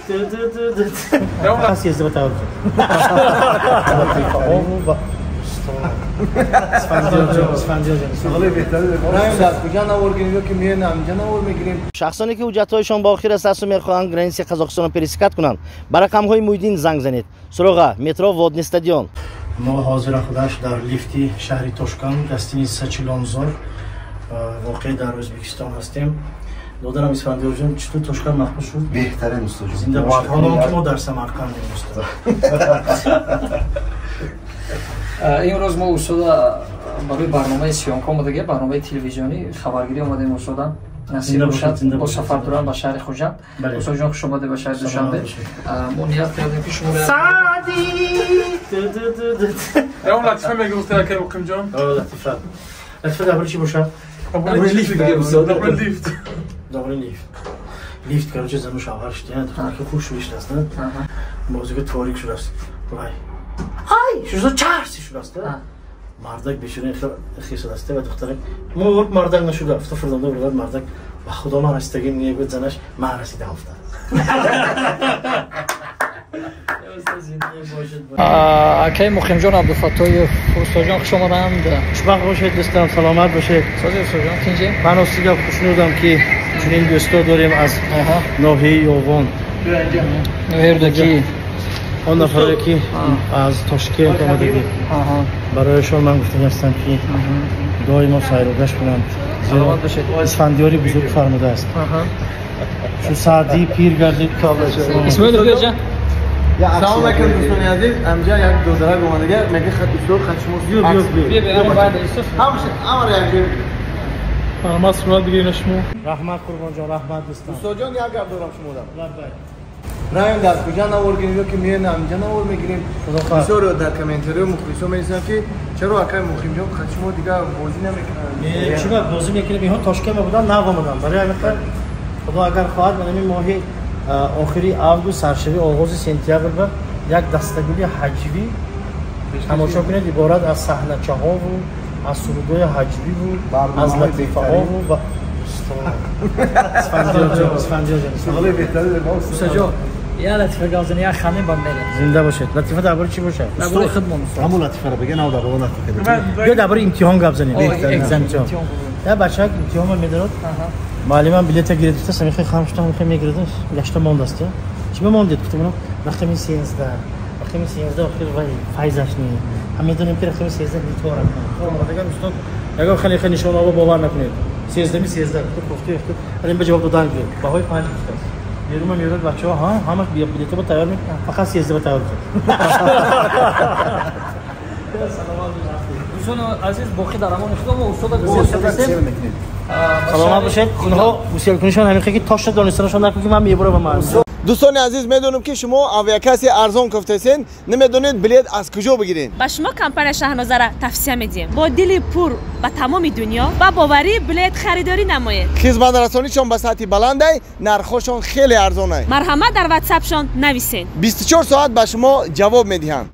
13 таваллуд шуд. Шахсоне ки ҳуҷҷатҳояшон ба охир расидааст мехоҳанд границаи Қазоқистонро пересекать кунанд, ба рақамҳои Муҳиддин занг занед. Суроға: метро Водный стадион. Мо ҳозира худаш дар лифти шаҳри Тошканд, гостиница Чилонзор, воқеъ дар Ӯзбекистон ҳастем. Додарам Исфандиёрҷон, чӣ тор Тошканд мақбул шуд? Беҳтарин, устодҷон. Зинда бошед. Ҳоло ки мо дар Самарқандем, устод. Имрӯз мо устода барои барномаи съёмка омадагия, барномаи телевизионӣ хабаргирӣ омадем устода. Насиб бошад бо сафар дуран ба шаҳри Хуҷанд. Устодҷон, хуш омадед ба шаҳри Душанбе. Мо ният кардем ки шумо Саъди Ям латифа мегуфта акай Муқимҷон. Латифа. Латифа дар бораи чӣ бошад? Дар лифт. Дар бораи лифт. Лифт, короче, зану шавҳар шудиянд, духтараки хуш шудааст, бозига торик шудааст. Вай. Ай, шуда чарси шудааст. Мардак бешура хисудааст ва духтарак мурд, мардак нашуда. Афта фурдонда бурдад мардак. Ба худо ман расидагим не, гуфт занаш, ман расидам афтад. Акай Муқимҷон Абдуфаттоев, устодҷон, хуш омаданд. Хушбахт бошед дӯстам, саломат бошед. Сози устодҷон, тинҷе? Ман ростига хушнудам ки чунин дӯсто дорем аз ноҳияи Ёвон. Ноҳияи Рӯдакӣ. Он нафаре ки аз Тошкент омадагӣ, барояшон ман гуфтанӣ ҳастам ки доимо сайругашт кунанд. Саломат бошед. Исфандиёри бузург фармудааст. Чу Саъдӣ пир гардид. Исмоил биёҷа. Салом алейкум дӯстони азиз. Амҷа як додарак омадага, мега хат устод хат шумо. Биё биё биё. Биё биё, баъд устод. Ҳамаша амар як ҷой. Раҳмат, сурат бигиред шумо. Раҳмат Қурбонҷон, раҳмат дӯстам. Устодҷон, як гап дорам шумо дам. Лаббай. Раем дар куҷа навор гирем ё ки меоем амҷа навор мегирем. Бисёр дар комментариҳо мухлисо менависанд ки чаро акай Муқимҷон хат шумо дигар бозӣ намекунанд. Чӣ бозӣ мекунем? Инҳо Тошкент буданд, нав омаданд. Барои ҳамин худо агар хоҳад, ман ҳамин моҳи охири август, саршави оғози сентябр ба як дастагули ҳаҷвӣ тамошо кунед, иборат аз саҳначаҳову аз сурудҳои ҳаҷвиву аз латифаҳову. Устодҷон, я латифа гап занед, як хандем бад мерем. Зинда бошед. Латифа дар бораи чӣ бошад? Дар бораи худмон устод. Ҳамун латифаро бигӯ, нав дар бораи латифа бигӯ. Биё дар бораи имтиҳон гап занем. Экзамтиҳон. Я бачаак имтиҳонро медорад. Муаллимам билета гирифтааст, мехоҳ хам шуда, мехоҳ мегирад, гашта мондааст. Чӣ бимондед? Гуфтам, рақами 13. Рақами 13 охир вай файзаш не. Ҳам медонем ки рақами 13 битора. Омадагар устод, ягон хеле хеле нишонаҳо бовар накунед. 13 13 гуфт, гуфт, ин ба ҷавоб додан гирифт. Баҳои 5 гуфтааст. Берума меорад бачаҳо, ҳа, ҳамаш билета ба тайёр мекунанд, фақат 13 ба тайёр мекунанд. Дӯстони азиз, боқӣ дар амони худо, мо устода гусел мекунем. Саломат бошед. Инҳо гуселкунишон ҳамин ки тошта донистанашон накун ки ман мебурам ба ман. Дӯстони азиз, медонам ки шумо авиакасси арзон кофтасен, намедонед билет аз куҷо бигиред. Ба шумо компания Шаҳнозара тавсия медиҳем. Бо дили пур ба тамоми дунё ба боварӣ билет харидорӣ намоед. Хизматрасонишон ба сатҳи баландай, нархҳошон хеле арзонай. Марҳамат, дар ватсапшон нависед. 24 соат ба шумо ҷавоб медиҳанд.